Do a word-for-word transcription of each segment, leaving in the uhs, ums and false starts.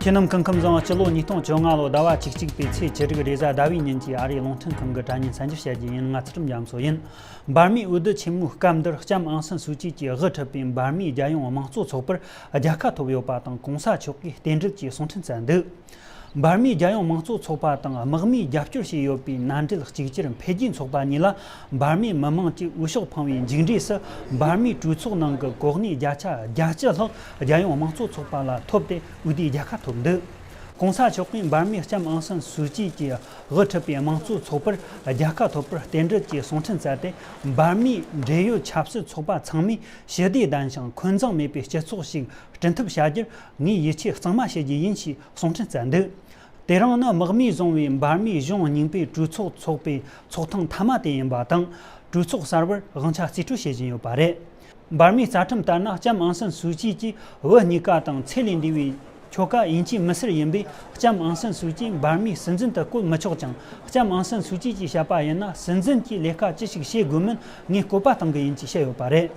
ཁྱེད་རྣམས་སྐུ་ཁམས་བཟང་། སྤྱི་ལོ་ཉིས་སྟོང་བཅོ་ལྔ་ལོ་ཟླ་བ་བཅུ་གཅིག་པའི་ཚེས་བཅུ་དྲུག་རེས་གཟའ་ཟླ་བའི་ཉིན་གྱི་ཨ་རིའི་རླུང་འཕྲིན་ཁང་གི་དྲ་བརྙན་གསར་འགྱུར་བཤད་རྒྱུ་ཡིན། ང་ཚུལ་ཁྲིམས་རྒྱ་མཚོ་ཡིན། འབར་མའི་འོས་བསྡུ་ཆེན་མོའི་སྐབས་འདིར་ལྕམ་ཨང་སན་སུའུ་ཅི་གྱིས་དབུ་ཁྲིད་པའི་འབར་མའི་རྒྱལ་ཡོངས་དམངས་གཙོ་ཚོགས་པར་རྒྱལ་ཁ་ཐོབ་ཡོད་པ་དང་། གོང་ས་མཆོག་གིས་རྟེན་འབྲེལ་གྱི་གསུང་འཕྲིན་བསྩལ་འདུག་འབར་མའི་རྒྱལ་ཡོངས་དམངས་གཙོ་ཚོགས་པ་དང་དམག་མིས་རྒྱབ་སྐྱོར་བྱས་ཡོད་པའི་མནའ་འབྲེལ་གཅིག་གྱུར་འཕེལ་རྒྱས་ཚོགས་པ་གཉིས་ལ། འབར་མའི་མི་དམངས་ཀྱིས་འོས་ཤོག་འཕངས་པའི་མཇུག་འབྲས་སུ། འབར་མའི་གྲོས་ཚོགས་ནང་གི་གོ་གནས་བརྒྱ་ཆ་བརྒྱད་ཅུ་ལྷག་རྒྱལ་ཡོངས་དམངས་གཙོ་ཚོགས་པ་ལ་ཐོབ་སྟེ། འོས་བསྡུའི་རྒྱལ་ཁ་ཐོབ་འདུག་གོང་ས་མཆོག་གིས་འབར་མའི་ལྕམ་ཨང་སན་སུའུ་ཅི་གྱིས་དབུ་ཁྲིད་པའི་དམངས་གཙོ་ཚོགས་པར་རྒྱལ་ཁ་ཐོབ་པར་རྟེན་འབྲེལ་གྱི་གསུང་འཕྲིན་བསྩལ་ཏེ། འབར་མའི་འབྲེལ་ཡོད་ཆབ་སྲིད་ཚོགས་པ་ཚང་མས་ཞི་བདེ་ལྡན་ཞིང་འཁོན་འཛིང་མེད་པའི་སྤྱི་ཚོགས་ཤིག་སྐྲུན་ཐབས་བྱ་རྒྱུར་ངས་ཡིད་ཆེས་གཙང་མ་བྱེད་རྒྱུ་ཡིན་ཞེས་གསུང་འཕྲིན་བསྩལ་འདུག་དེ་རིང་ནི་དམག་མིས་བཟུང་བའི་འབར་མའི་གཞུང་རྙིང་པའི་གྲོས་ཚོགས་ཚོགས་པའི་ཚོགས་ཐེངས་མཐའ་མ་དེ་ཡིན་པ་དང་། གྲོས་ཚོགས་གསར་པར་དབང་ཆ་རྩིས་སྤྲོད་བྱེད་བཞིན་ཡོད་པ་རེད། འབར་མའི་རྩ་ཁྲིམས་ལྟར་ན། ལྕམ་ཨང་སན་སུའུ་ཅི་གྱིས་བུ་གཉིས་ཀ་དང་ཚེ་ལས་འདས་པའི་ཁྱོ་ག་དབྱིན་ཇིའི་མི་སེར་ཡིན་པས། ལྕམ་ཨང་སན་སུའུ་ཅི་འབར་མའི་སྲིད་འཛིན་དུ་བསྐོ་མི་ཆོག་ཅིང་། ལྕམ་ཨང་སན་སུའུ་ཅི་གྱིས་བཤད་པ་ཡིན་ན། སྲིད་འཛིན་གྱིས་ལས་ཀ་ཅི་ཞིག་བྱེད་དགོས་མིན་ངས་བཀོད་པ་གཏང་གི་ཡིན་ཅེས་བཤད་ཡོད་པ་རེད།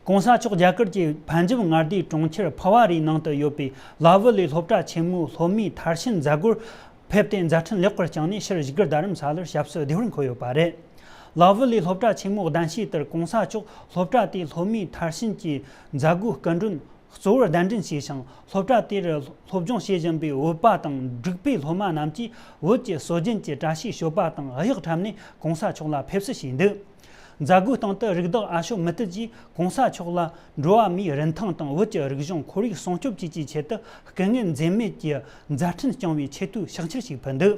གོང་ས་མཆོག་རྒྱ་གར་གྱི་པན་ཇབ་མངའ་སྡེའི་གྲོང་ཁྱེར་ཕ་ཝ་རིའི་ནང་དུ་ཡོད་པའི་ལ་ཝི་ལི་སློབ་གྲྭ་ཆེན་མོའི་སློབ་མའི་མཐར་ཕྱིན་མཛད་སྒོར་ཕེབས་ཏེ། མཛད་འཕྲིན་ལེགས་པར་བསྐྱངས་ནས། ཕྱིར་བཞུགས་སྒར་རྡ་རམ་ས་ལར་ཞབས་སོར་བདེ་བར་འཁོད་ཡོད་པ་རེད། ལ་ཝི་ལི་སློབ་གྲྭ་ཆེན་མོའི་གདན་ཞུས་ལྟར། གོང་ས་མཆོག་སློབ་གྲྭ་དེའི་སློབ་མའི་མཐར་ཕྱིན་གྱི་མཛད་སྒོའི་སྐུ་མགྲོན་གཙོ་བོར་གདན་འདྲེན་བྱས་ཤིང་། སློབ་གྲྭ་དེར་སློབ་སྦྱོང་བྱེད་བཞིན་པའི་བོད་པ་དང་འབྲུག་པའི་སློབ་མ་རྣམས་ཀྱིས་བོད་ཀྱི་སྲོལ་རྒྱུན་གྱི་བཀྲ་ཤིས་སྤྱོད་པ་དང་གཡག་འཁྲབ་ནས་གོང་ས་མཆོག་ལ་ཕེབས་བསུ་བྱས་འདུག་མཛད་སྒོའི་སྟེང་དུ་རིགས་བདག་ཨ་ཤོ་མུ་ཏི་གིས་གོང་ས་མཆོག་ལ་འགྲོ་བ་མིའི་རིན་ཐང་དང་བོད་ཀྱི་རིག་གཞུང་ཁོར་ཡུག་སྲུང་སྐྱོབ་བཅས་ཀྱི་ཆེད་དུ་སྐུ་ངལ་འཛེམས་མེད་ཀྱི་མཛད་འཕྲིན་བསྐྱངས་པའི་ཆེད་དུ་ཕྱག་འཁྱེར་ཞིག་ཕུལ་འདུག་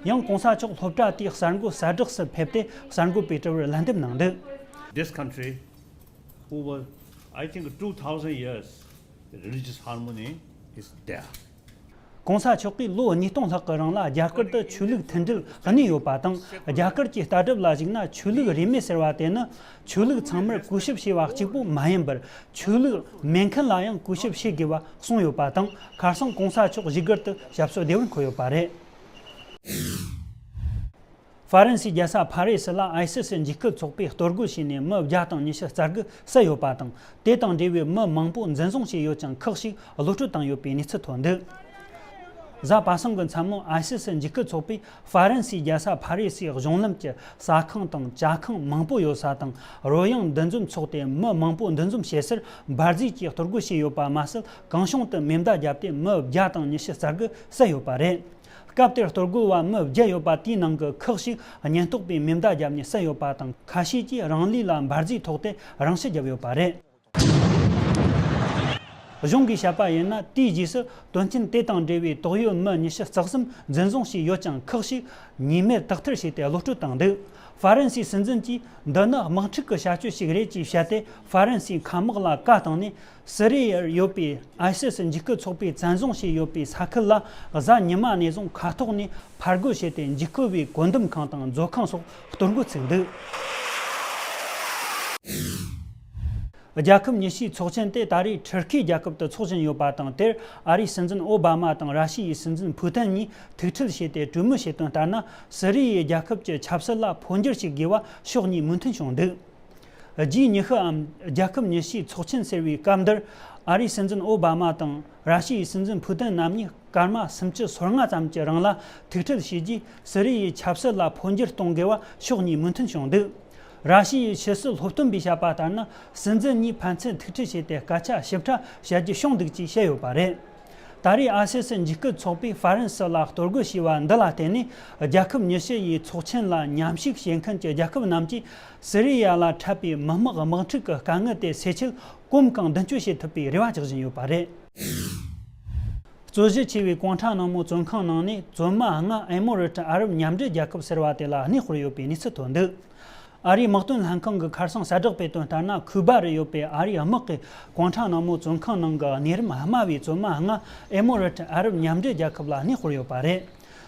ཡང་གོང་ས་མཆོག་སློབ་གྲྭ་དེའི་གསར་འགོད་གསལ་བསྒྲགས་སུ་ཕེབས་ཏེ། གསར་འགོད་པའི་དྲི་བར་ལན་འདེབས་གནང་འདུག This country, over, I think, two thousand years, the religious harmony is there. གོང་ས་མཆོག་གིས་ལོ་ཉིས་སྟོང་ལྷག་གི་རིང་ལ་རྒྱ་གར་དུ་ཆོས་ལུགས་མཐུན་སྒྲིལ་གནས་ཡོད་པ་དང་། རྒྱ་གར་གྱི་ལྟ་གྲུབ་ལ་གཞིགས་ན། ཆོས་ལུགས་རིས་མེད་ཟེར་བ་དེ་ནི་ཆོས་ལུགས་ཚང་མར་གུས་ཞབས་བྱས་པ་གཅིག་པུ་མ་ཡིན་པར། ཆོས་ལུགས་མེད་མཁན་ལ་ཡང་གུས་ཞབས་བྱེད་དགོས་པ་གསུངས་ཡོད་པ་དང་། ཁ་སང་གོང་ས་མཆོག་བཞུགས་སྒར་དུ་ཞབས་སོར་བདེ་བར་འཁོད་ཡོད་པ་རེད། ཧྥ་རན་སིའི་རྒྱལ་ས་ཕ་རི་སི་ལ་ཨའི་སི་སི་འཇིགས་སྐུལ་ཚོགས་པས་གཏོར་རྒོལ་བྱས་ནས་མི་བརྒྱ་དང་ཉི་ཤུ་རྩ་དགུ་བསད་ཡོད་པ་དང་། དེ་དང་འབྲེལ་བའི་མི་མང་པོ་འཛིན་བཟུང་བྱས་ཡོད་ཅིང་། ཁག་ཅིག་གློད་བཀྲོལ་བཏང་ཡོད་པའི་གནས་ཚུལ་ཐོན་འདུག་གཟའ་པ་སངས་ཀྱི་མཚན་མོ་ཨའི་སི་སི་འཇིགས་སྐུལ་ཚོགས་པས་ཧྥ་རན་སིའི་རྒྱལ་ས་ཕ་རི་སིའི་གཞུང་ལམ་གྱི་ཟ་ཁང་དང་ཇ་ཁང་མང་པོ་ཡོད་ས་དང་། རོལ་དབྱངས་འདུ་འཛོམས་འཚོགས་ཏེ་མི་མང་པོ་འདུ་འཛོམས་བྱེད་སར་འབར་རྫས་ཀྱིས་གཏོར་རྒོལ་བྱས་ཡོད་པ་མ་ཟད། གང་བྱུང་དུ་མེ་མདའ་བརྒྱབ་སྟེ་མི་བརྒྱ་དང་ཉི་ཤུ་རྩ་དགུ་བསད་ཡོད་པ་རེད། སྐབས་དེར་གཏོར་རྒོལ་བ་མི་བརྒྱད་ཡོད་པ་དེའི་ནང་གི་ཁག་ཅིག་ཉེན་རྟོག་པས་མེ་མདའ་བརྒྱབ་ནས་བསད་ཡོད་པ་དང་། ཁ་ཤས་ཀྱིས་རང་ལུས་ལ་འབར་རྫས་ཐོགས་ཏེ་རང་ཤི་བརྒྱབ་ཡོད་པ་རེད། གཞུང་གིས་བཤད་པ་ཡིན་ན། དེའི་རྗེས་སུ་དོན་རྐྱེན་དེ་དང་འབྲེལ་བའི་དོགས་ཡོད་མི་ཉི་ཤུ་རྩ་གསུམ་འཛིན་བཟུང་བྱས་ཡོད་ཅིང་། ཁག་ཅིག་ཉེས་མེད་དག་ཐེར་བྱས་ཏེ་གློད་བཀྲོལ་བཏང་འདུག་ཧྥ་རན་སིའི་སྲིད་འཛིན་གྱིས་འདི་ནི་དམག་འཁྲུག་གི་བྱ་སྤྱོད་ཅིག་རེད་ཅེས་བཤད་དེ། ཧྥ་རན་སིའི་མཁའ་དམག་ལ་བཀའ་བཏང་ནས། སི་རི་ཡར་ཡོད་པའི་ཨའི་སི་སི་འཇིགས་སྐུལ་ཚོགས་པས་བཙན་བཟུང་བྱས་ཡོད་པའི་ས་ཁུལ་ལ། གཟའ་ཉི་མ་ནས་བཟུང་མཁའ་ཐོག་ནས་ཕར་རྒོལ་བྱས་ཏེ། འཇིགས་སྐུལ་བའི་བཀོད་འདོམས་ཁང་དང་མཛོད་ཁང་སོགས་གཏོར་རྒོལ་བཙུགས་འདུག་རྒྱལ་ཁབ་ཉི་ཤུའི་ཚོགས་ཆེན་དེ་ད་རེས་ཊར་ཀི་རྒྱལ་ཁབ་ཏུ་འཚོགས་བཞིན་ཡོད་པ་དང་། དེར་ཨ་རིའི་སྲིད་འཛིན་ཨོ་བྷ་མ་དང་། ར་ཤི་ཡའི་སྲིད་འཛིན་ཕུ་ཏིན་གཉིས་ཐུག་འཕྲད་བྱས་ཏེ། གྲོས་མོལ་བྱས་དོན་ལྟར་ན། སི་རི་ཡའི་རྒྱལ་ཁབ་ཀྱི་ཆབ་སྲིད་ལ་འཕོ་འགྱུར་བྱེད་དགོས་པ་ཕྱོགས་གཉིས་མོས་མཐུན་བྱུང་འདུག་རྗེས་ཉི་ཤུའམ། རྒྱལ་ཁབ་ཉི་ཤུའི་ཚོགས་ཆེན་ཟེར་བའི་སྐབས་འདིར། ཨ་རིའི་སྲིད་འཛིན་ཨོ་བྷ་མ་དང་། ར་ཤི་ཡའི་སྲིད་འཛིན་ཕུ་ཏིན་རྣམ་གཉིས་སྐར་མ་སུམ་ཅུ་སོ་ལྔ་ཙམ་གྱི་རིང་ལ་ཐུག་འཕྲད་བྱས་རྗེས། སི་རི་ཡའི་ཆབ་སྲིད་ལ་འཕོ་འགྱུར་གཏོང་དགོས་པ་ཕྱོགས་གཉིས་མོས་མཐུན་བྱུང་འདུག་ར་ཤི་ཡའི་ཕྱི་སྲིད་སློབ་སྟོན་པས་བཤད་པ་ལྟར་ན། སྲིད་འཛིན་གཉིས་ཕན་ཚུན་ཐུག་འཕྲད་བྱས་ཏེ། སྐད་ཆ་ཞིབ་ཕྲ་བཤད་རྒྱུ་བྱུང་འདུག་ཅེས་བཤད་ཡོད་པ་རེད། ད་རེས་ཨ་སི་སི་འཇིགས་སྐུལ་ཚོགས་པས་ཧྥ་རན་སི་ལ་གཏོར་རྒོལ་བྱས་པ་འདི་ལ་བརྟེན་ནས། རྒྱལ་ཁབ་ཉི་ཤུ་ཡི་ཚོགས་ཆེན་ལ་མཉམ་ཞུགས་བྱེད་མཁན་གྱི་རྒྱལ་ཁབ་རྣམས་ཀྱིས། སི་རི་ཡ་ལ་འཕྲད་པའི་མི་དམག་དམག་འཁྲུག་གི་དཀའ་ངལ་དེ་སེལ་ཆེད་གོམ་གང་མདུན་སྐྱོད་བྱེད་ཐུབ་པའི་རེ་བ་རྒྱག་བཞིན་ཡོད་པ་རེད། རྩོད་གཞི་ཆེ་བའི་ཀོང་ཁྲ་ནང་མོ་བཙོན་ཁང་ནང་ནས་བཙོན་མ་ལྔ་ཨེ་མོ་རི་ཁྲི་ཨ་རབ་མཉམ་འབྲེལ་རྒྱལ་ཁབ་ཟེར་བ་དེ་ལ་གནས་སྤོར་ཡོད་པའི་གནས་ཚུལ་ཐོན་འདུག་ཨ་རིའི་དམག་དོན་ལྷན་ཁང་གིས་ཁ་སང་གསལ་བསྒྲགས་སྤེལ་དོན་ལྟར་ན། ཁུ་སྦ་རུ་ཡོད་པའི་ཨ་རིའི་དམག་གིས་ཀོང་ཁྲ་ནང་མོ་བཙོན་ཁང་ནང་གི་གནས་རིམ་དམའ་བའི་བཙོན་མ་ལྔ་ཨེ་མོ་རི་ཁྲི་ཨ་རབ་མཉམ་འབྲེལ་རྒྱལ་ཁབ་ལ་གནས་སྤོར་ཡོད་པ་རེད།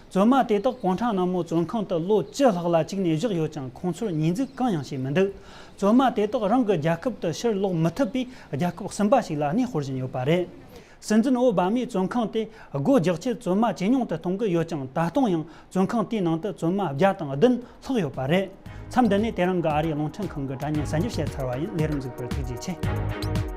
བཙོན་མ་དེ་དག་ཀོང་ཁྲ་ནང་མོ་བཙོན་ཁང་དུ་ལོ་བཅུ་ལྷག་ལ་བཅུག་ནས་བཞག་ཡོད་ཀྱང་། ཁོང་ཚོར་ཉེས་འཛུགས་གང་ཡང་བྱས་མི་འདུག་བཙོན་མ་དེ་དག་རང་གི་རྒྱལ་ཁབ་ཏུ་ཕྱིར་ལོག་མི་ཐུབ་པས། རྒྱལ་ཁབ་གསུམ་པ་ཞིག་ལ་གནས་སྤོར་བཞིན་ཡོད་པ་རེད། སྲིད་འཛིན་ཨོ་བྷ་མས་བཙོན་ཁང་དེ་སྒོ་རྒྱག་ཆེད་བཙོན་མ་ཇེ་ཉུང་དུ་གཏོང་གི་ཡོད་ཀྱང་། ད་དུང་ཡང་བཙོན་ཁང་དེའི་ནང་དུ་བཙོན་མ་བརྒྱ་དང་བདུན་ལྷག་ཡོད་པ་རེད། མཚམས་འདི་ནས་དེ་རིང་གི་ཨ་རིའི་རླུང་འཕྲིན་ཁང་གི་དྲ་བརྙན་གསར་འགྱུར་བཤད་ཚར་བ་ཡིན། ལས་རིམ་གཟིགས་པར་ཐུགས་རྗེ་ཆེ།